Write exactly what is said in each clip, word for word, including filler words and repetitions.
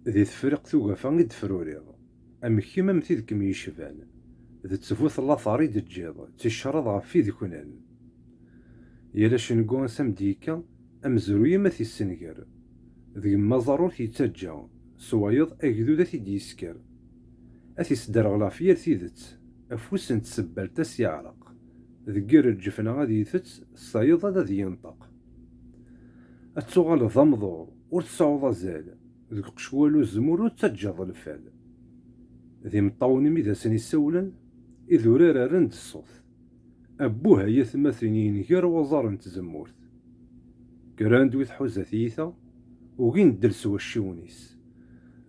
Di Tefriqt Ugafa i d-tefruriḍ, am kemm am tid kem-yecban, d ttbut n later i d-teǧǧiḍ, d ticraḍ ɣef wid knan. Yal acengu ass am d-yekka, amezruy-im ad t-issenger, deg-m aẓar ur t-yettaǧǧa, s wayeḍ agdud ad t-id-yesker. Ad t-isderɣel ɣef yal tidet, afus n tsebbalt ad s-yeɛreq, deg yir lǧefna ad itett, s tayeḍ ad ad yenṭeq. Ad tuɣaleḍ d amḍur, ur tesɛuḍ azal, deg uqecwal uzemmur ur ttaǧǧaḍ lfal. D imeṭṭawen-im i d asen-isawlen, idurar rran-d ṣṣut. Abbuh ay atmaten yenger waẓar n tzemmurt. Kkren-d wi tḥuza tiyita, ugin ddel s wacciwen-is.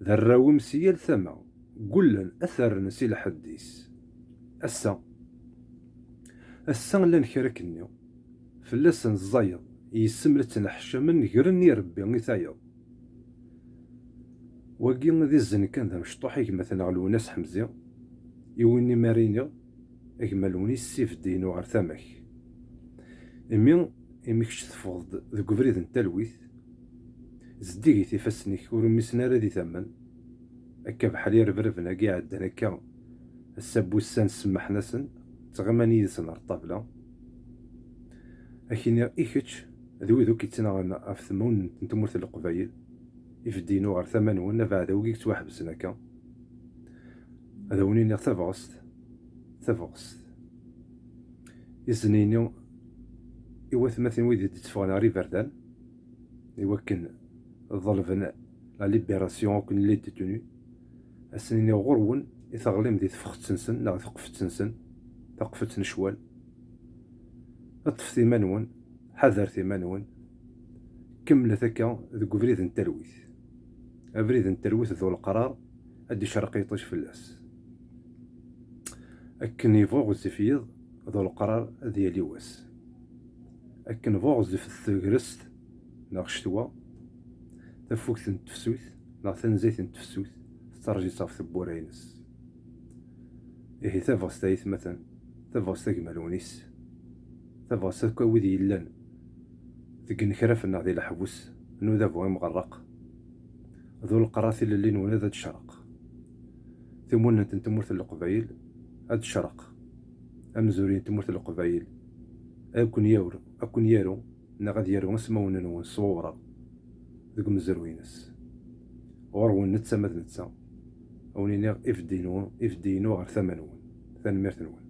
D arraw-im si yal tama, gullen ad t-rren si lḥedd-is. Ass-a, ass-a llan kra akkenni, fell-asen ẓẓayeḍ, yis-m la ttneḥcamen gren irebbi i tayeḍ. Wagi d izen kan d amecṭuḥ i gma-tneɣ Lwennas Ḥemzi, i win imi ara iniɣ, a gma Lewnis, sibedd-inu ɣer tama-k. Imi, imi kečč teffɣeḍ deg ubrid n talwit, zeddigit ifassen-ik, ur mmisen ara di tama-m, akka bḥal irebrebn-agi iɛeddan akka, ass-a n wussan semmaḥen-asen, ttɣiman yid-sen ɣer ṭṭabla. Ad k-iniɣ i kečč d wid akk yettnaɣen ɣef temawent n tmurt n Leqbayel, ibedd-inu ɣer tama-nwen, abeɛda wigi yettwaḥebsen akka. Ad awen-iniɣ tabɣest, tabɣest. Izen-ini i watmaten wid i d-itteffɣen ɣer iberdan, i wakken ḍelben la libération akk n les détenus. Ad sen-iniɣ ɣur-wen i teɣlim di tfexet-nsen neɣ taqfet-nsen, taqfet n ccwal. Ṭṭfet iman-nwen, ḥadret iman-nwen. Kemmlet akka deg ubrid n talwit. Abrid n talwit d uleqrar ad d-icreq yiṭij fell-as. Akken yebɣu ɣezzif yiḍ, d uleqrar ad yali wass. Akken bɣu ɣezzifet tegrest neɣ ccetwa, tafukt n tefsut neɣ tanzayt n tefsut tettarǧi-tt ɣef tewwura-ines. Ihi tabɣest ay atmaten, tabɣest a gma Lewnis, tabɣest akk a wid yellan deg inekrafen neɣ di leḥbus n udabu imɣerraq, d uleqrar tilelli-nwen ad tecreq. Timunent n tmurt n Leqbayel ad tecreq. Amezruy n tmurt n Leqbayel ad ken-yaru, ad ken-yaru neɣ ad yaru asmawen-nwen s uwraɣ deg umezruy-ines. Ɣur-wen netta ma d netta, a wen-iniɣ ibedd-inu, ibedd-inu ɣer tama-nwen. Tanemmirt-nwen.